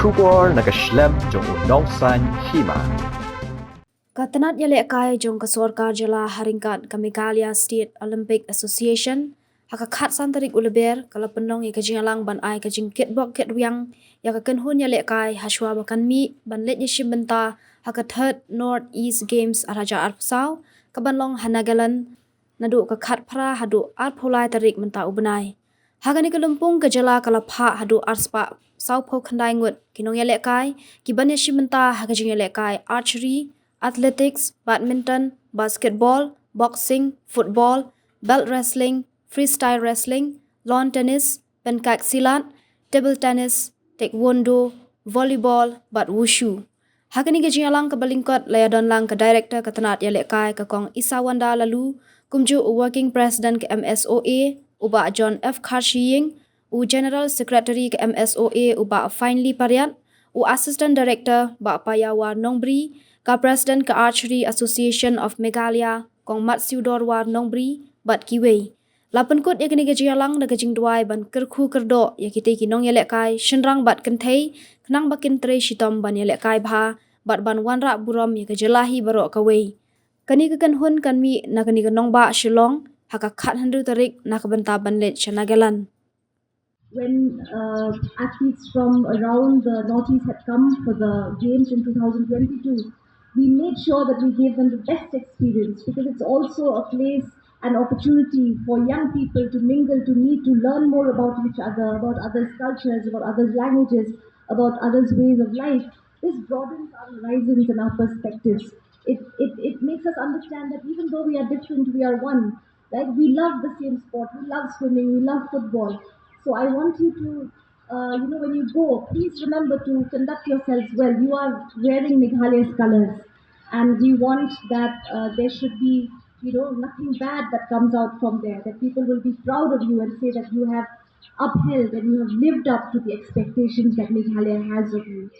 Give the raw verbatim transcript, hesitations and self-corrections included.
Khubor na ka shlem jong u nongsan hima. Ka tnat ïalehkai jong ka sorkar jylla ha ryngkat ka Meghalaya State Olympic Association ha ka khatsan tarik u Lber ka la pynlong ïa ka jingïalang ban ai ka jingkitbok kitrwiang ïa ka kynhun ïalehkai hashwa ba kan mih ban leit ïashim bynta ha ka third North East Games ar hajar arphew saw ka ban long ha Nagaland naduh ka khatphra haduh arphew lai tarik mynta u bnai. Ha kane ka lympung ka jylla ka la phah haduh arspah sawphew khyndai ngut ki nongïalehkai ki ban ïashim bynta ha ka jingïalehkai archery, athletics, badminton, basketball, boxing, football, belt wrestling, freestyle wrestling, lawn tennis, pencak silat, table tennis, taekwondo, volleyball bad wushu. Ha kane ka jingïalang kaba lyngkot la ïadon lang ka Director ka tnat ïalehkai ka Kong Isawanda Laloo, kumjuh u Working President ka M S O A u Bah John F Kharshiing, u General Secretary ka M S O A u Bah Finely Pariat, u Assistant Director Bah Payawar Nongbri, ka President ka Archery Association of Meghalaya Kong Matsiewdorwar Nongbri bad kiwei. La pynkut ïa kane ka jingïalang da ka jingduwai ban kyrkhu kyrdoh ïa kitei ki nongïalehkai shynrang bad kynthei khnang ba kin trei shitom ban ïalehkai bha bad ban wanrah burom ïa ka jylla hi baroh kawei. Kane ka kynhun kan mih na kane ka nongbah Shillong ha ka khathynriew tarik na ka bynta ban leit sha Nagaland. When uh, athletes from around the Northeast had come for the games in two thousand twenty-two, we made sure that we gave them the best experience, because it's also a place, an opportunity for young people to mingle, to meet, to learn more about each other, about others' cultures, about others' languages, about others' ways of life. This broadens our horizons and our perspectives. It, it, it makes us understand that even though we are different, we are one. Right? We love the same sport. We love swimming. We love football. So I want you to, uh, you know, when you go, please remember to conduct yourselves well. You are wearing Meghalaya's colors, and we want that uh, there should be, you know, nothing bad that comes out from there. That people will be proud of you and say that you have upheld and you have lived up to the expectations that Meghalaya has of you.